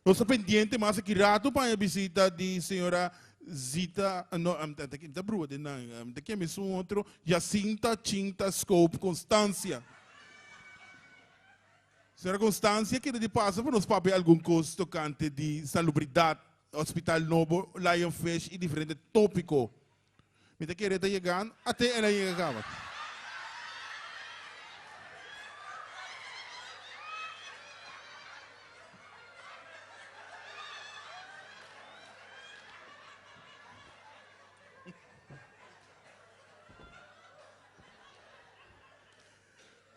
Nos ta pendiente mas aki rato pa e bisita di señora Zita, no, ta brua den nan, ta keme su otro, Jacinta Chinta Scope Constancia. Señora Constancia kere di pasa pa nos papia algun kos tokante di salubridat, hospital nobo, Lionfish i diferente topiko. Mi ta kere ta yegando, ate el a yega kaba.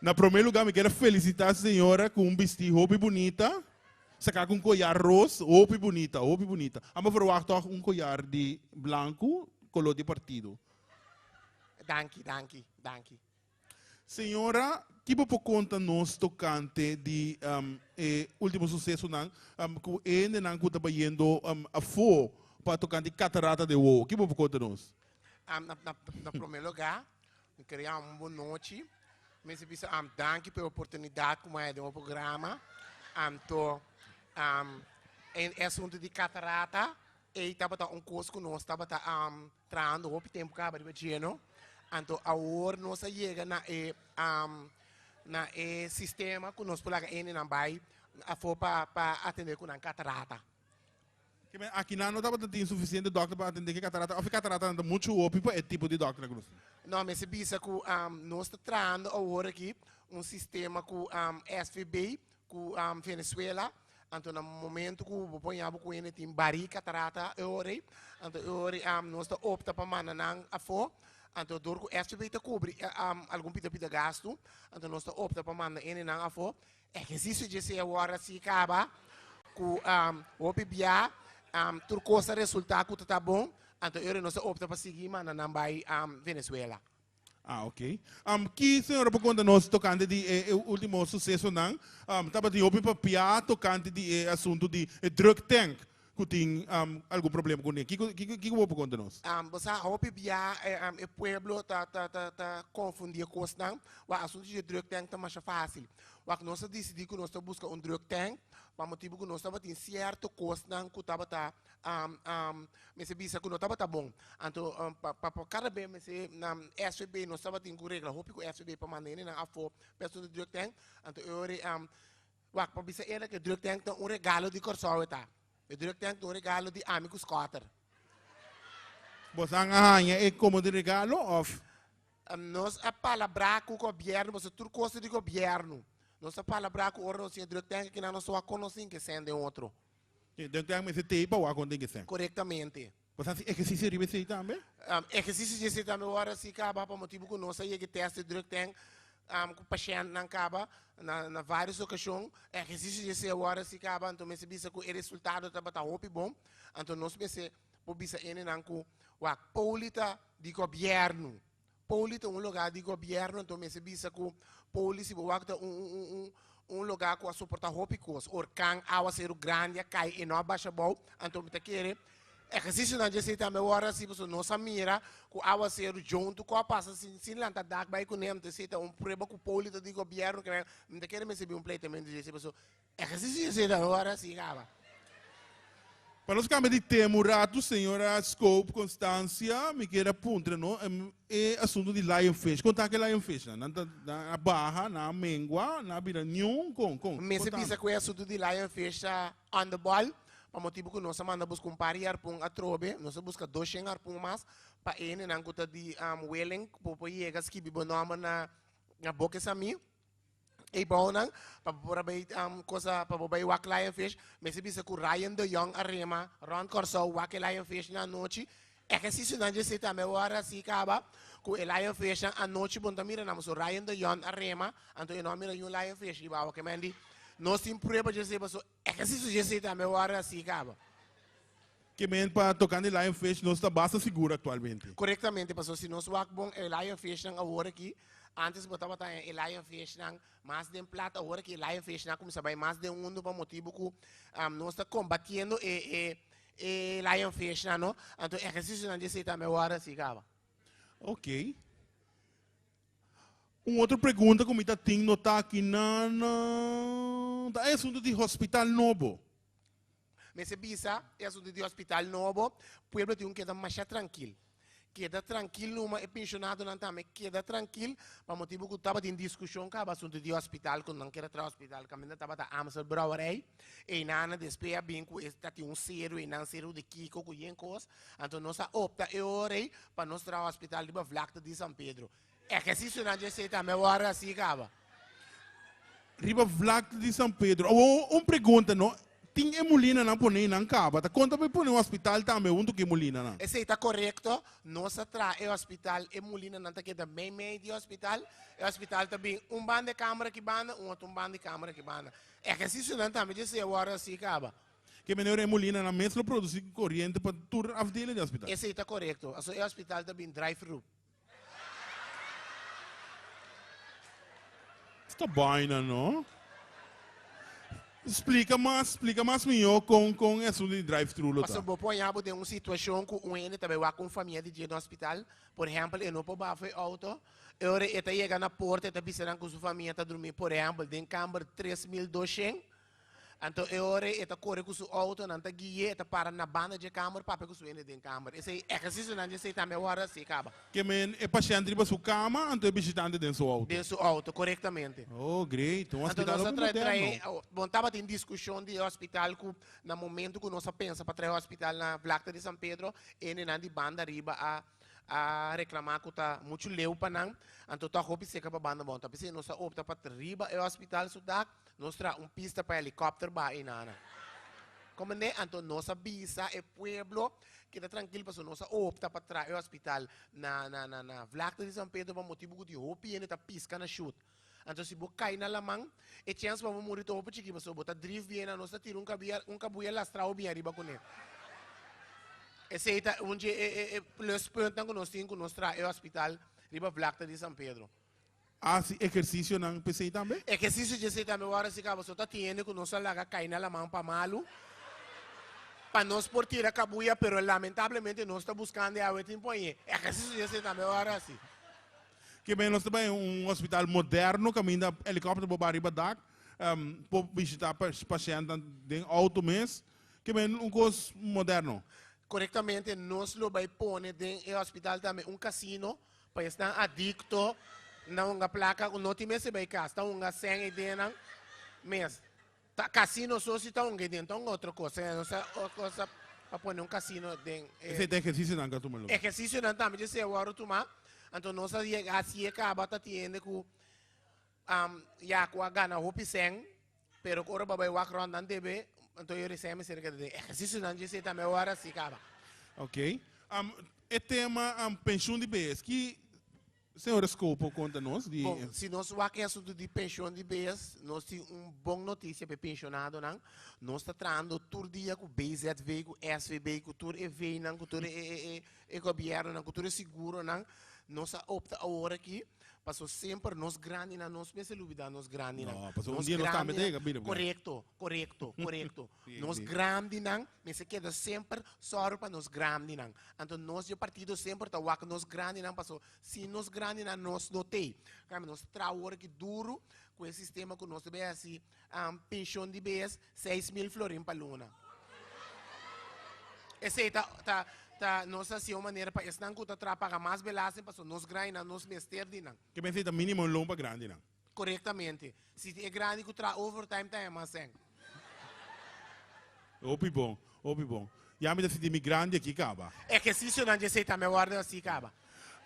Na promé lugá mi kier a felisitá señora ku un bistí hopi bunita, saká ku un koyar ros, hopi bunita, hopi bunita. Amo verwagt tòg un koyar di blanku, koló di partido. Danki, danki, danki. Señora, ki bo por konta nos tokante di e último susesonan ku e hendenan ku ta bayendo afó pa tokante katarata den wowo? Ki bo por konta nos? Na promé lugá, Mi kere yama un bon nochi. Mester bisa am danki pa e oportunidat ku mi haya den bo programa. Anto e asuntu di katarata ei tabata un kos ku nos tabata trahando hopi tempu kaba riba dje no. Anto awor nos a yega na e na e sistema ku nos por laga hendenan bai afó pa pa atendé ku nan katarata. Kimen akinan no tabata tin sufisiente dòkter pa atendé ku e katarata òf e kataratanan ta muchu hopi pa e tipo di dòkternan ku nos tin? No, mester bisa ku nos ta trahando awor aki un sistema ku SVB ku Venezuela, anto na momento ku bo por ña bo ku hende tin barí katarata e ora ei, anto e ora ei nos ta opta pa manda nan afó, anto dor ku SVB ta kubri algun pida pida gastu, anto nos ta opta pa manda hendenan afó. Ehersisio dje sea wòrdu hasi kaba ku hopi bia tur kos a resultá ku ta ta bon, anto e ora nos a opta pa sigui manda nan bai Venezuela. Ah, ok. Ki señora por konta nos tokante di e último susesonan? Tabatin hopi papia tokante di e asuntu di e drug tank ku tin algun problema kuné. Kiko kiko bo por konta nos? Bo sa hopi bia e pueblo ta ta ta ta konfundí e kosnan. Wak asuntu di e drug tank ta masha fásil. Wak nos a disidí ku nos ta buska un drug tank pa motibu ku nos tabatin sierto kosnan ku tabata mester bisa ku no tabata bon. Anto pa pa kada bes mester na SVB nos tabatin ku regla hopi ku SVB pa manda hendenan afó pa e asuntu di drug tank. Anto e ora Wak, pa bisa eerlijk, e drug tank ta un regalo di Kòrsou e ta. E drug tank ta un regalo di ami ku Scotter. Bosan a haña e komo di regalo òf? Nos a palabrá ku gobièrnu, pasobra tur kos ta di gobièrnu. Nos a palabrá ku ora nos tin e drug tank aki nan nos ta wak kon nos tin ke sende otro. E drug tank mester t'ei pa wak kon tin ke sende. Korektamente. Bosan hasi ehersisio riba esei tambe? Ehersisio di esei tambe wòrdu hasi kaba pa motibu ku nos a yega e tèst di drug tank ku pashèntnan kaba na na vários okashon. Ehersisio di esei a wòrdu hasi kaba anto mester bisa ku e resultado tabata hopi bon. Anto nos mester por bisa hendenan ku wak poli ta di gobièrnu. Poli ta un lugá di gobièrnu anto mester bisa ku poli si bo wak ta un un un un lugá ku a soportá hopi kos, orkan, awaseru grandi a kai e no a basha abou, anto mi ta kere ehersisionan dje esei tambe wòrdu hasi pasobra nos a mira ku awaseru djontu ku a pasa sin sin lanta dak bai kuné anto esei ta un prueba ku poli ta di gobièrnu mi ta kere mester bin un pleitamentu dje esei pasobra Ehersisio di esei ta ora si kaba. Pa nos kambia di tema un ratu, señora Scope Constancia, mi kier a puntra no, e asunto di lionfish. Kon ta ke lionfish nan? Nan ta nan a baha, nan a mengua, nan a bira niun, kon, kon? Mester bisa ku e asunto di lionfish ta on the ball, pa motibu ku nos a manda buska un par di harpun atrobe, nos a buska doshen harpun mas pa e hendenan ku ta di willing ku por yega skibi bo nòmber na boka esami. Ey bounan pa bo por a bay cosa pa bo bay wak lionfish mester bisa cu Ryan de Jong a rema rond Corsou wak e lionfish nan anochi ehercicionan dje tambe ora si caba cu e lionfish nan anochi bo no ta mira nan pasobra Ryan de Jong a rema anto e no a mira niun lionfish riba awa kemendi nos tin prueba dje pasobra ehercicio dje tambe ora si caba. Ke men pa tokante lionfish nos ta basta sigur aktualmente. Korektamente, pasobra si nos wak bon e lionfishnan awor aki, antes bo tabata haña e lionfishnan mas den plat, awor aki e lionfishnan a kuminsá bai mas den hundu pa motibu ku nos ta kombatiendo e e e lionfishnan no, anto ehersisionan di esei tambe wòrdu hasi kaba. Ok. Un otro pregunta ku mi ta tin notá aki nan ta e asuntu di hospital nobo. Mester bisa e asunto di hospital nobo, pueblo tin un keda masha trankil. Keda trankil numa, e pensionadonan tambe keda trankil, pa motibu ku tabatin diskushon kaba asuntu di hospital, ku nan kere traha hospital kaminda tabata Amstel Brouwerij, einan a despues a bin ku e ta tin un seru einan, seru di kiko ku yen kos, anto nos a opta e ora ei pa nos traha hospital riba vlakte di San Pedro. Ehersisionan dje esei tambe wòrdu hasi kaba. Riba vlakte di San Pedro. Awor un pregunta no, tin e mulinanan pone einan kaba? Ta konta pa e pone un hospital tambe huntu ku e mulinanan? Esei ta korekto, nos a traha e hospital, e mulinanan ta keda mei mei di e hospital, e hospital ta bin un banda e kamera aki banda, un otro un banda e kamera aki banda. Ehersisionan tambe dje esei a wòrdu hasi kaba. Ke manera e mulinanan mes lo produsi koriente pa tur afdeling di hospital? Esei ta korekto, aso e hospital ta bin drive-thru. Esta baina no. Splika mas, splika mas mihó kon kon e asuntu di drive thru lo ta. Pasobra bo por haña bo den un situashon ku un hende ta bai wak un famia di dje na hospital, por ehèmpel e no por baha for e outo, e ora e ta yega na porta e ta bisa nan ku su famia ta drumí por ehèmpel den kamber 3200, Anto e ora ei e ta kore ku su outo, nan ta gui'é, e ta para na banda dje kamer papia ku su hende den kamer. Esei ehersisionan dje esei tambe a wòrdu hasi kaba. Ke men e pashènt riba su kama, anto e bishitante den su outo. Den su outo, korektamente. Oh, great. Un Anto hospital nos a hopi trae moderno. trae, bon tabatin diskushon di e hospital ku na momentu ku nos a pensa pa trae hospital na vlakte di San Pedro, hendenan di banda riba a a reclama cu ta mucho leu pa nan, anto ta hopi seca pa banda bon. Ta p'esey nos a opta pa riba e hospital su dak, nos traha un pista pa helicopter baha eynana. Comprende? Anto nos a bisa e pueblo keda trankil pasobra nos a opta pa traha e hospital na na na na vlakte di San Pedro pa motibo cu di hopi hende ta pisca na shoot. Anto si bo cay na laman, e chens pa bo muri ta hopi chiki pasobra bo ta drief bien, nos ta tira un cabia un cabuya lastrao bien ariba cune. Esey ta un dje e e e pluspuntnan cu nos tin cu nos traha e hospital riba vlakte di San Pedro. Haci ehercicionan p'esey tambe? Ehercicio djesey tambe wòrdu haci caba. So ta tin hende cu nos a laga cay na laman pa malu pa nos por tira cabuya pero lamentablemente nos ta buscando e awe tin poñe. Ehercicio djesey tambe wòrdu haci. Ke men nos ta bai un hospital moderno kaminda helikòpter por bai riba dak, por bishitá pashèntnan den outo mes. Ke men un kos moderno. Korektamente nos lo bai pone den e hospital tambe un kasino pa esnan adikto na hunga plaka ku no tin mester bai kas, ta hunga sèn ei den nan mes. Ta kasino so si ta hunga ei den, ta hunga otro kos. Nos ta cosa pa pone un kasino den e. Esei ta ehersisionan ku a tuma lugar. Ehersisionan tambe dje sea wòrdu tumá. Anto nos a yega hasié kaba ta tiende ku ya ku a gana hopi sèn, pero ku ora bo a bai wak rònt nan debe, anto yo resèn mester keda den ehersisionan dje esei tambe a wòrdu hasi kaba. Ok. E tema penshun di bes, ki Señor Scope por konta nos di. Bon, si nos wak e asuntu di penshon di bes, nos tin un bon notisia pa e penshonadonan. Nos ta trahando tur dia ku BZV, ku SVB, ku tur e V'nan, ku tur e e e gobièrnunan, ku tur e siguronan. Nos a opta awor aki, paso semper nos grandinan, nos mester lubidá nos grandinan. No, pasobra un dia nos tambe ta yega bira grandi. Korekto, korekto, korekto. Nos grandinan mester keda semper sòru pa nos grandinan. Anto nos di e partido semper ta wak nos grandinan paso sin nos grandinan nos no tei. Kambio nos ta traha awor aki duru ku e sistema ku nos ta bay hasi penshon di bes 6000 florin pa luna. Esei ta ta ta nos ta hasi un manera pa esnan ku ta traha paga mas belasting paso nos grandinan nos mester di nan. Ke mester ta minimo loon pa grandinan. Korektamente. Si e grandi ku traha overtime ta hema sèn. Hopi bon, hopi bon. Ya mi ta sinti mi grandi aki kaba. Ehersisionan dje esei tambe a wòrdu hasi kaba.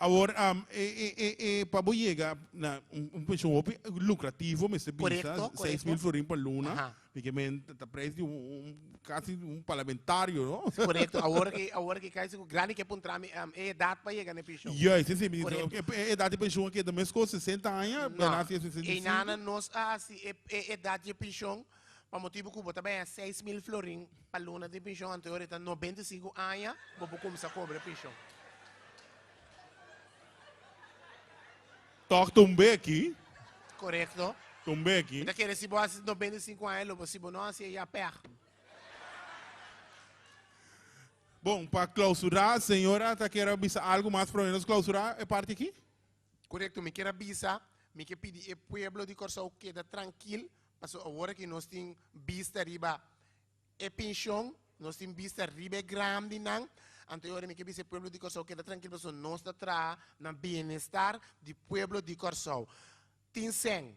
Awor, e, e, e, e, pa bo yega na un, un penshon hopi lukrativo, mester bisa, Korekto, korekto. 6000 florin pa luna, Aha. mi ke men ta prijs di un, un, kasi un parlamentario, no? Korekto. Awor ki, awor ki kai sigur grandi ke puntra mi, e edat pa yega na e penshon. Juist, esei mi di, Korekto. e, e edat di penshon a keda meskos 60 aña, No, bena si e 65. Einana nos a hasi e, e edat di e penshon Pa motibu ku bo ta baña 6000 florin pa luna di penshon, anto e ora ta 95 aña bo por kumsa kobra e penshon. Tòg ta un beki. Korekto. Ta un beki. Mi ta kere si bo hasi 95 aña lo bo, si bo no hasi e ya pèg. Bon, pa klausurá, señora ta kier a bisa algu mas promé nos klausurá e parti aki? Korekto, mi kier a bisa, mi ke pidi e pueblo di Kòrsou keda trankil, Pasobra awor aki nos tin bista riba e penshon. Nos tin bista riba e grandinan, anto e ora mi ke bisa e pueblo di Kòrsou keda trankil pasobra nos ta traha na bienestar di pueblo di Kòrsou. Tin sèn,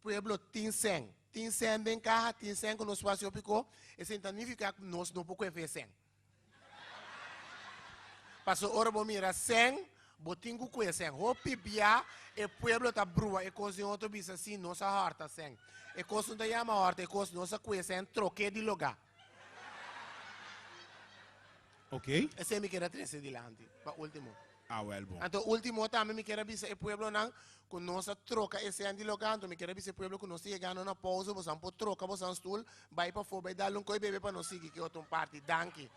pueblo tin sèn, tin sèn den kaha, tin sèn ku nos por hasi hopi ko, esei ta nifiká ku nos no por kohe fe sèn. Pasobra ora bo mira sèn, bo tin ku kue sèn. Hopi bia e pueblo ta brua e kos den otro bisa si nos a hòrta sèn. E kos no ta yama hòrta, e kos nos a kue sèn trok'é di lugá. Ok. Esei mi kier a trese dilanti, pa ultimo. Ah, wèl bon. Anto ultimo tambe mi kier a bisa e pueblonan ku nos a troka e sèn di lugá, anto mi kier a bisa e pueblo ku nos ta yegando na pousa, bosan por troka bosan stul, bai pafó, bai dal un koi bebe pa nos sigui ki otro un parti. Danki.